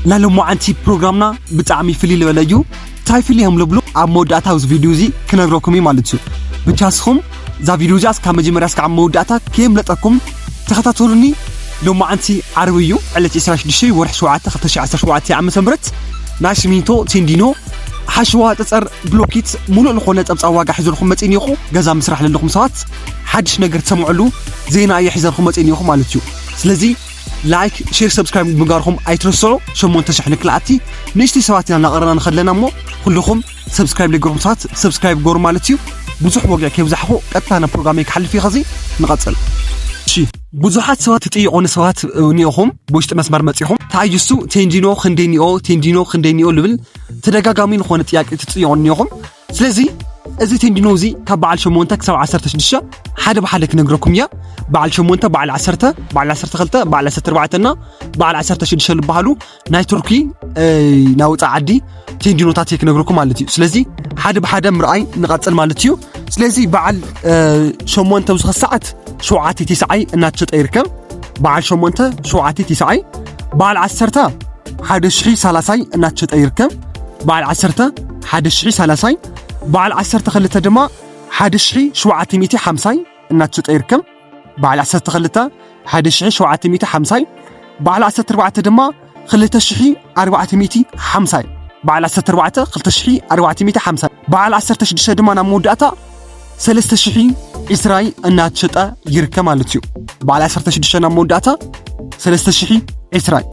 ናይ ሎማዓንቲ ፕሮግራምና ብጣዕሚ ፍልይ ዝበለ እዩ። እንታይ ፍልይ እዮም ልብሉ ኣብ መወዳእታ እዚ ቪድዮ እዚ ክነግረኩም እዩ ማለት እዩ። ብቻ ንስኹም እዛ ቪድዮ እዚኣ እስካብ መጀመርያ እስካብ መወዳእታ ከየምለጠኩም ተኸታተሉኒ። ሎማዓንቲ ዓርቢ እዩ፣ ዕለት ዕስራን ሽዱሽተን ወርሒ ሸውዓተ ክልተ ሺሕ ዓሰርተ ሸውዓተ ዓመተ ምህረት ናይ ሲሚንቶ፣ ቴንዲኖ፣ ሓሸዋ፣ ጸጸር፣ ብሎኬት ሙሉእ ዝኾነ ጸብጻብ ዋጋ ሒዘልኩም መጺእ እኒኦኹ። ገዛ ምስራሕ ለለኹም ሰባት ሓድሽ ነገር ትሰምዕሉ ዜና እየ ሒዘልኩም መጺእ እኒኦኹ ማለት እዩ። ስለዚ ላይክ፣ ሼር፣ ሰብስክራይብ ምግባርኩም ኣይትረስዑ። ሸሞንተ ሽሕ ንክልኣቲ ንእሽተይ ሰባት ኢና እናቐረና ንኸለና እሞ ኩልኹም ሰብስክራይብ ለገርኩም ሰባት ሰብስክራይብ ገሩ ማለት እዩ። ብዙሕ ወግዒ ከይብዛሕኹ ቀጥታ ናብ ፕሮግራመይ ክሓልፍ እዩ። ኸዚ ንቐጽል። እሺ፣ ብዙሓት ሰባት ትጥይቑኒ ሰባት እኒኦኹም ብውሽጢ መስመር መጺኹም፣ "ታዩሱ ቴንዲኖ ክንደይ ኒኦ፣ ቴንዲኖ ክንደይ ኒኦ?" ልብል ተደጋጋሚ ዝኾነ ጥያቄ ትጥይቑኒ እኒኦኹም። ስለዚ እዚ ቴንዲኖ እዚ ካብ በዓል ሸሞንተ ክሳብ ዓሰርተ ሽዱሽተ ሓደ ብሓደ ክነግረኩም እያ። በዓል ሸሞንተ፣ በዓል ዓሰርተ፣ በዓል ዓሰርተ ክልተ፣ በዓል ዓሰርተ ኣርባዕተ እና በዓል ዓሰርተ ሽዱሽተ ዝበሃሉ ናይ ቱርኪ፣ እ፣ ናይ ወፃኢ ዓዲ ቴንዲኖታት እየ ክነግረኩም ማለት እዩ። ስለዚ ሓደ ብሓደ ምርኣይ ንቐፅል ማለት እዩ። ስለዚ በዓል፣ እ፣ ሸሞንተ ኣብዚ ኸዚ ሰዓት ሸውዓተ ቴስዓይ እናተሸጠ ይርከብ። በዓል ሸሞንተ ሸውዓተ ቴስዓይ፣ በዓል ዓሰርተ ሓደ ሽሒ ሰላሳይ እናተሸጠ ይርከብ። በዓል ዓሰርተ ሓደ ሽሒ ሰላሳይ፣ በዓል ዓሰርተ ክልተ ድማ ሓደ ሽሒ ሸውዓተ ሚእቲ ሓምሳይ እናተሸጠ ይርከብ። በዓል ዓሰርተ ክልተ ሓደ ሽሒ ሸውዓተ ሚእቲ ሓምሳይ፣ በዓል ዓሰርተ ኣርባዕተ ድማ ክልተ ሽሒ ኣርባዕተ ሚእቲ ሓምሳይ፣ በዓል ዓሰርተ ኣርባዕተ ክልተ ሽሒ ኣርባዕተ ሚእቲ ሓምሳይ፣ በዓል ዓሰርተ ሽዱሽተ ድማ ናብ መወዳእታ ሰለስተ ሽሒ ዕስራይ እናተሸጠ ይርከብ ማለት እዩ። በዓል ዓሰርተ ሽዱሽተ ናብ መወዳእታ ሰለስተ ሽሒ ዕስራይ።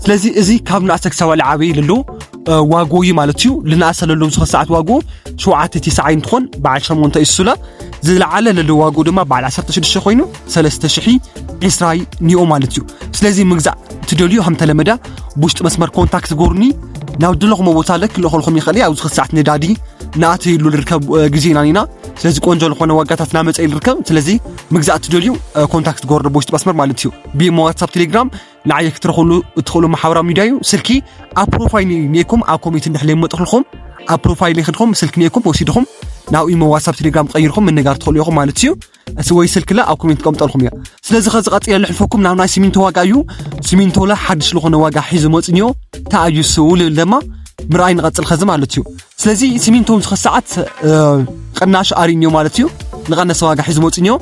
ስለዚ እዚ ካብ ንኣሰ ክሳብ ልዓበይ ልሎ፣ እ፣ ዋጎ እዩ ማለት እዩ። ልንኣሰ ለሎ ኣብዚ ሰዓት ዋጎ ሸውዓተ ቴስዓይ እንትኾን በዓል ሸሞንተ እዩ ሱላ። ዝለዓለ ለሎ ዋጎ ድማ በዓል ዓሰርተ ሽዱሽተ ኮይኑ ሰለስተ ሽሒ ዕስራይ ኒኦ ማለት እዩ። ስለዚ ምግዛእ ትደልዩ ከም ተለመደ ብውሽጢ መስመር ኮንታክት ጎርኒ ናብ ድለኹም ቦታ ለክ ልኸልኹም ይኽእል እዩ። ኣብዚ ሰዓት ነዳዲ ንኣተይሉ ልርከብ፣ እ፣ ግዜና ኢና። ስለዚ ቆንጆ ዝኾነ ዋጋታት ናመፀ ይርከብ። ስለዚ ምግዛእ ትደልዩ፣ እ፣ ኮንታክት ጎርኒ ብውሽጢ መስመር ማለት እዩ። ብኢሞ፣ ዋትሳፕ፣ ቴሌግራም ንዓየ ክትረኽብሉ እትኽእሉ ማሕበራዊ ሚድያ እዩ። ስልኪ ኣብ ፕሮፋይል ኔኩም ኣብ ኮሜንት እንድሕር ለይመጥኽልኹም ኣብ ፕሮፋይል ይኽድኹም ስልኪ ኔኩም ወሲድኹም ናብ ኢሞ፣ ዋትሳፕ፣ ቴሌግራም ቀይርኩም ምንጋር ትኽእሉ ኢኹም ማለት እዩ። እስ ወይ ስልክለ ኣብ ኮሜንት ቀምጠልኩም እያ። ስለዚ ኸዚ ቀፂለ ልሕልፈኩም ናብ ናይ ሲሚንቶ ዋጋ እዩ። ሲሚንቶለ ሓድሽ ዝኾነ ዋጋ ሒዙ መፅንዮ ተኣዩ ስው ልብል ደማ ምርኣይ ንቐፅል ኸዚ ማለት እዩ። ስለዚ ሲሚንቶ ኣብዚ ኸዚ ሰዓት፣ እ፣ ቅናሽ ኣሪንዮ ማለት እዩ። ንቐነሰ ዋጋ ሒዙ መፅንዮ።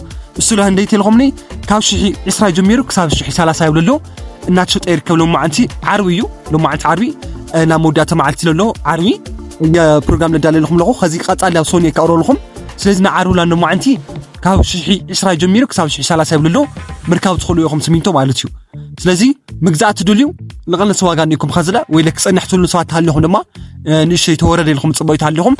እሱ ለ እንደይ ተልኹምኒ ካብ ሽሒ ዕስራ ጀሚሩ ክሳብ ሽሒ ሰላሳ ይብሉ ኣሎ። እናተሸጠ ይርከብ። ሎማዓንቲ ዓርቢ እዩ። ሎማዓንቲ ዓርቢ፣ እ፣ ናብ መወዳእታ መዓልቲ ዘሎ ዓርቢ፣ እ፣ ፕሮግራም ነዳለልኹም ኣለኹ። ኸዚ ቀፃሊ ኣብ ሶኒ ከቕርበልኹም። ስለዚ ንዓርቢ ላ ሎማዓንቲ ካብ ሽሒ ዕስራ ጀሚሩ ክሳብ ሽሒ ሰላሳ ይብሉ ኣሎ። ምርካብ ትኽእሉ ኢኹም ሲሚንቶ ማለት እዩ። ስለዚ ምግዛእ ትደልዩ ንቐነሰ ዋጋ እኒኩም ኸዝለ ወይ ለክ ጸንሕ ትብሉ ሰባት ተሃሊኹም ድማ፣ እ፣ ንእሽተይ ተወረደ ኢልኩም ጽበዩ ተሃሊኹም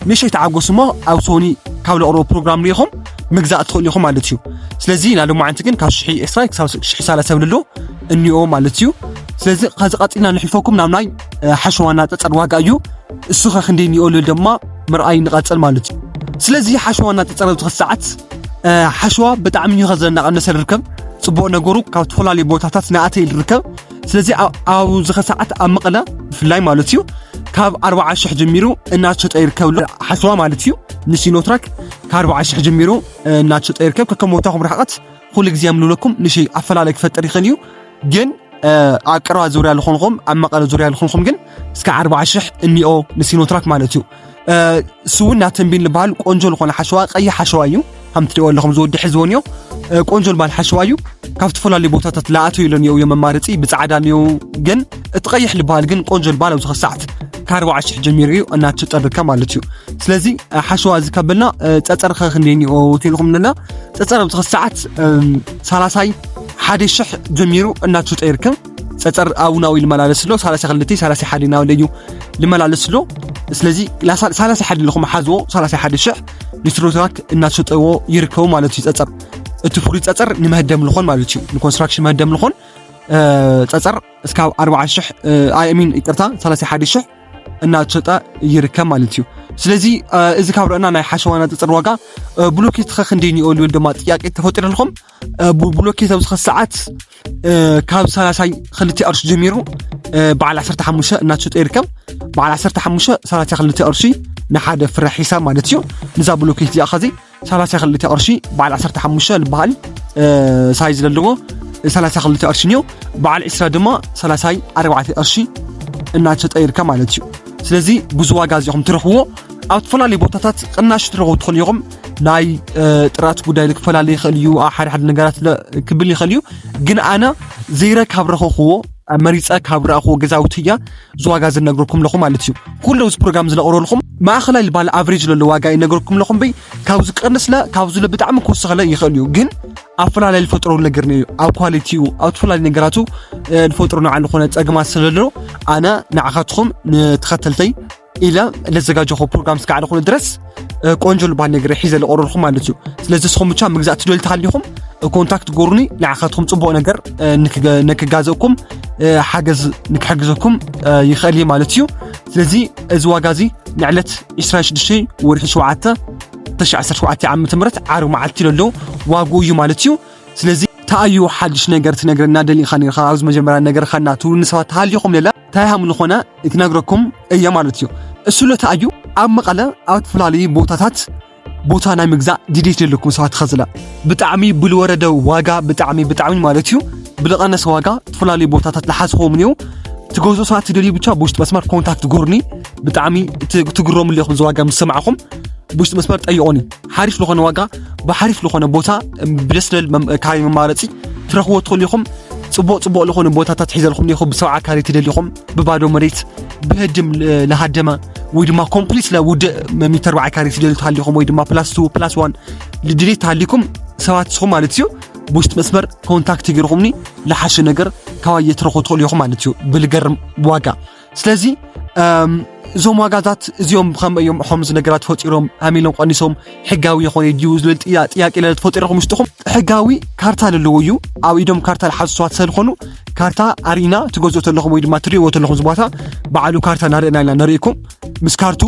ንእሽተይ ተዓገሱ እሞ ኣብ ሶኒ ካብ ለቕርቦ ፕሮግራም ርኢኹም ምግዛእ ትኽእሉ ኢኹም ማለት እዩ። ስለዚ ናይ ሎማዓንቲ ግን ካብ ሽሒ ዕስራ ክሳብ ሽሒ ሰላሳ ይብሉ ኣሎ እኒኦ ማለት እዩ። ስለዚ ኸዚ ቀጺልና ንሕልፈኩም ናብ ናይ፣ እ፣ ሓሸዋና ጸጸር ዋጋ እዩ። እሱ ኸ ክንደይ እኒኦ ልብል ድማ ምርኣይ ንቐጽል ማለት እዩ። ስለዚ ሓሸዋና ጸጸር ኣብዚ ኸዚ ሰዓት፣ እ፣ ሓሸዋ ብጣዕሚ እዩ ኸዚ እናቐነሰ ዝርከብ። ጽቡቕ ነገሩ ካብ ዝተፈላለዩ ቦታታት እናኣተየ ይርከብ። ስለዚ ኣብ፣ ኣብዚ ኸዚ ሰዓት ኣብ መቐለ ብፍላይ ማለት እዩ ካብ ኣርባዓ ሽሕ ጀሚሩ እናተሸጠ ይርከብ ኣሎ ሓሸዋ ማለት እዩ። ንሲኖትራክ ካብ ኣርባዓ ሽሕ ጀሚሩ፣ እ፣ እናተሸጠ ይርከብ። ከከም ቦታኹም ርሕቐት ኩሉ ግዜ የምልለኩም ንእሽተይ ኣፈላለይ ክፈጥር ይኽእል እዩ። ግን፣ እ፣ ኣብ ቀረባ ዙርያ ዝኾንኹም፣ ኣብ መቐለ ዙርያ ዝኾንኹም ግን እስከ ኣርባዓ ሽሕ እኒኦ ንሲኖትራክ ማለት እዩ። እ፣ እሱ እውን ናተንቢን ዝበሃል ቆንጆ ዝኾነ ሓሸዋ፣ ቀይሕ ሓሸዋ እዩ። ከም ትሪእዎ ኣለኹም ዝወዲ ሕዝዎ እኒኦ፣ እ፣ ቆንጆ ዝበሃል ሓሸዋ እዩ። ካብ ዝተፈላለዩ ቦታታት ለኣተዩ ኢሎ እኒኦ እዮም መማረፂ፣ ብፃዕዳ እኒኦ ግን እቲ ቀይሕ ዝበሃል ግን ቆንጆ ዝበሃል ኣብዚ ኸዚ ሰዓት ካብ ኣርባዓ ሽሕ ጀሚሩ እዩ እናተሸጠ ዝርከብ ማለት እዩ። ስለዚ፣ እ፣ ሓሸዋ እዚ ካብ በልና፣ እ፣ ጸጸር ኸ ክንደይ እኒኦ ተልኹም ነላ፣ ጸጸር ኣብዚ ኸዚ ሰዓት፣ እም፣ ሰላሳይ ሓደ ሽሕ ጀሚሩ እናተሸጠ ይርከብ። ጸጸር ኣውናዊ ልመላለስ ኣሎ፣ ሰላሳ ክልተ፣ ሰላሳ ሓደ እናበለ እዩ ልመላለስ ኣሎ። ስለዚ ላ-፣ ሰላሳ ሓደ ኣለኹም ሓዝዎ፣ ሰላሳ ሓደ ሽሕ ንሲኖትራክ እናተሸጠዎ ይርከቡ ማለት እዩ። ጸጸር፣ እቲ ፍሉይ ጸጸር ንመህደም ልኾን ማለት እዩ፣ ንኮንስትራክሽን መህደም ልኾን፣ እ፣ ጸጸር እስካብ ኣርባዓ ሽሕ፣ እ፣ ኣይ፣ ሚን፣ ይቅርታ፣ ሰላሳ ሓደ ሽሕ እናተሸጠ ይርከብ ማለት እዩ። ስለዚ፣ እ፣ እዚ ካብ ረእና ናይ ሓሸዋና ጸጸር ዋጋ፣ እ፣ ብሎኬት ኸ ክንደይ እኒኦ ልብል ድማ ጥያቄ ተፈጢሩ ኣለኹም። እ፣ ቡ-፣ ብሎኬት ኣብዚ ኸዚ ሰዓት፣ እ፣ ካብ ሰላሳ ክልተ ቅርሺ ጀሚሩ፣ እ፣ በዓል ዓሰርተ ሓሙሽተ እናተሸጠ ይርከብ። በዓል ዓሰርተ ሓሙሽተ ሰላሳ ክልተ ቅርሺ ንሓደ ፍረ ሒሳብ ማለት እዩ። ንዛ ብሎኬት እዚኣ ኸዚ ሰላሳ ክልተ ቅርሺ በዓል ዓሰርተ ሓሙሽተ ዝበሃል፣ እ፣ ሳይዝ ዘለዎ ሰላሳ ክልተ ቅርሺ እኒኦ። በዓል ዕስራ ድማ ሰላሳ ኣርባዕተ ቅርሺ እናተጠይርካ ማለት እዩ። ስለዚ ብዙ ዋጋ እዚኹም ትረኽብዎ ኣብ ዝተፈላለዩ ቦታታት ቅናሽ ትረኽቡ ትኽእሉ ኢኹም። ናይ ጥራት ጉዳይ ክፈላለ ይኽእል እዩ። ሓደ ሓደ ነገራት ክብል ይኽእል እዩ። ግን ኣነ ዘይረ ካብ ረኸኽዎ መሪፀ ካብ ረእኽዎ ገዛውቲ እያ እዚ ዋጋ ዝነግረኩም ኣለኹ ማለት እዩ። ኩሉ እዚ ፕሮግራም ዝነቕረልኩም ማእኸላይ ዝበሃል ኣቨሬጅ ዘሎ ዋጋ ይነግረኩም ኣለኹ እምበይ ካብ ዝቀንስለ ካብ ዝለ ብጣዕሚ ክወስኸለ ይኽእል እዩ። ግን ኣፈላለይ ዝፈጥሮ ነገር እዩ ኣብ ኳሊቲኡ ኣብ ዝተፈላለዩ ነገራቱ ዝፈጥሮ ንዓሉ ዝኾነ ፀግማት ስለሎ ኣነ ንዓኻትኹም ንተኸተልተይ ኢለ ለዘጋጀኹ ፕሮግራም ስጋዕ ዝኾነ ድረስ ቆንጆ ልባል ነገር ሒዘ ለቆረልኩም ማለት እዩ። ስለዚ ንስኹም ብቻ ምግዛእ ትደልዩ ተሃሊኹም ኮንታክት ጎሩኒ ንዓኻትኩም ፅቡቕ ነገር ንክጋዘእኩም ሓገዝ ንክሕግዘኩም ይኽእል እዩ ማለት እዩ። ስለዚ እዚ ዋጋ እዚ ንዕለት ዕስራን ሽዱሽተን ወርሒ ሸውዓተ ተሽዓ ዓሰርተ ሸውዓተ ዓመተ ምህረት ዓርቢ መዓልቲ ለሎ ዋግኡ እዩ ማለት እዩ። ስለዚ እንታይ እዩ ሓድሽ ነገር ትነግረና ደሊኻ ነርካ ኣብዚ መጀመርያ ነገር ኻና ትብሉ ንሰባት ተሃሊኹም ለላ እንታይ ሃም ዝኾነ ክትነግረኩም እየ ማለት እዩ። እሱ ለታ እዩ ኣብ መቐለ ኣብ ዝተፈላለዩ ቦታታት ቦታ ናይ ምግዛእ ድሌት ዘለኩም ሰባት ኸዝላ ብጣዕሚ ብልወረደ ዋጋ ብጣዕሚ ብጣዕሚ ማለት እዩ ብልቐነሰ ዋጋ ዝተፈላለዩ ቦታታት ዝሓዝኹም እዩ። ትገዝኡ ሰባት ትደልዩ ብቻ ብውሽጢ መስመር ኮንታክት ጎርኒ ብጣዕሚ ትግረሙ ኣለኹም ዝዋጋ ምስ ሰማዕኹም ብውሽጢ መስመር ጠይቆኒ ሓሪፍ ዝኾነ ዋጋ ብሓሪፍ ዝኾነ ቦታ ብደስደል ካሪ መማረፂ ትረኽቦ ትኽእሉ ኢኹም። ፅቡቕ ፅቡቕ ዝኾኑ ቦታታት ሒዘልኩም ኒኹ ብሰብዓ ካሬ ትደሊኹም ብባዶ መሬት ብህድም ለሃደመ ወይ ድማ ኮምፕሊት ለውድእ ሚተር በዓይ ካሬ ትደልዩ ተሃሊኹም ወይ ድማ ፕላስ ቱ ፕላስ ዋን ልድሌት ተሃሊኩም ሰባት ስኹም ማለት እዩ። ብውሽጢ መስመር ኮንታክት ገይርኹምኒ ለሓሸ ነገር ካባየ ትረኽቡ ትኽእሉ ኢኹም ማለት እዩ ብልገርም ዋጋ። ስለዚ እዞም ዋጋታት እዚኦም ከም እዮም ሖምዚ ነገራት ፈጢሮም ሃሚሎም ቀኒሶም ሕጋዊ የኾነ ድዩ ዝብል ጥያቄ ለለ ትፈጢሮኹም ውሽጥኹም ሕጋዊ ካርታ ለለዎ እዩ። ኣብ ኢዶም ካርታ ለሓዙ ሰባት ሰልኾኑ ካርታ ኣርኢና ትገዝኦ ተለኹም ወይ ድማ ትሪእዎ ተለኹም ዝቦታ በዓሉ ካርታ ናርእና ኢና ነርእኩም ምስ ካርቱ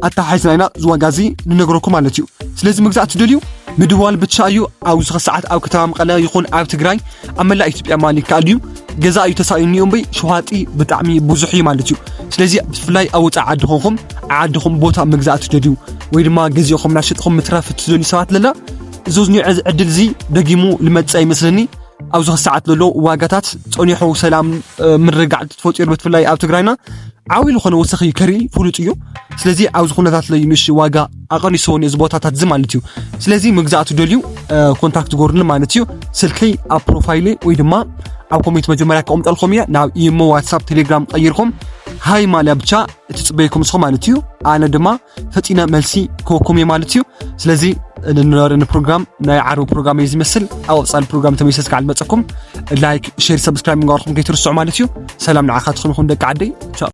ኣተሓሒዝና ኢና ዝዋጋ እዚ ንነግረኩም ማለት እዩ። ስለዚ ምግዛእ ትደልዩ ምድዋል ብቻ እዩ። ኣብዚ ኸ ሰዓት ኣብ ከተማ መቐለ ይኹን ኣብ ትግራይ ኣብ መላእ ኢትዮጵያ ማን ይከኣል እዩ። ገዛ እዩ ተሳኢኑ እምበይ ሸዋጢ ብጣዕሚ ብዙሕ እዩ ማለት እዩ። ስለዚ ብፍላይ ኣብ ወፃኢ ዓዲ ኾንኩም ዓድኹም ቦታ ምግዛእ ትደልዩ ወይ ድማ ገዚእኹም ናሸጥኹም ምትራፍ ትደልዩ ሰባት ለላ እዚ ዝኒዑ ዕድል እዚ ደጊሙ ልመፅእ ይመስለኒ። ኣብዚ ኸ ሰዓት ዘሎ ዋጋታት ፀኒሑ ሰላም ምርጋዕ ተፈጢሩ ብፍላይ ኣብ ትግራይና ዓብዪ ዝኾነ ወሰኺ ከርኢ ፍሉጥ እዩ። ስለዚ ኣብዚ ኩነታት ለይ ምሽ ዋጋ ኣቐኒስዎ እዚ ቦታታት እዚ ማለት እዩ። ስለዚ ምግዛእ ትደልዩ ኮንታክት ጎርኒ ማለት እዩ። ስልከይ ኣብ ፕሮፋይል ወይ ድማ ኣብ ኮሜንት መጀመርያ ከቕምጠልኩም እየ ናብ ኢሞ ዋትሳፕ ቴሌግራም ቀይርኩም ሃይ ማልያ ብቻ እቲ ፅበይኩም ንስኹም ማለት እዩ። ኣነ ድማ ፈጢነ መልሲ ክወኩም እየ ማለት እዩ። ስለዚ ንነበረኒ ፕሮግራም ናይ ዓርቢ ፕሮግራም እዩ ዝመስል ኣብ ቀፃሊ ፕሮግራም ተመይሰ ስካዕ ልመፀኩም ላይክ ሼር ሰብስክራይብ ምግባርኩም ከይትርስዑ ማለት እዩ። ሰላም ንዓኻትኩም ይኹን ደቂ ዓደይ ቻው።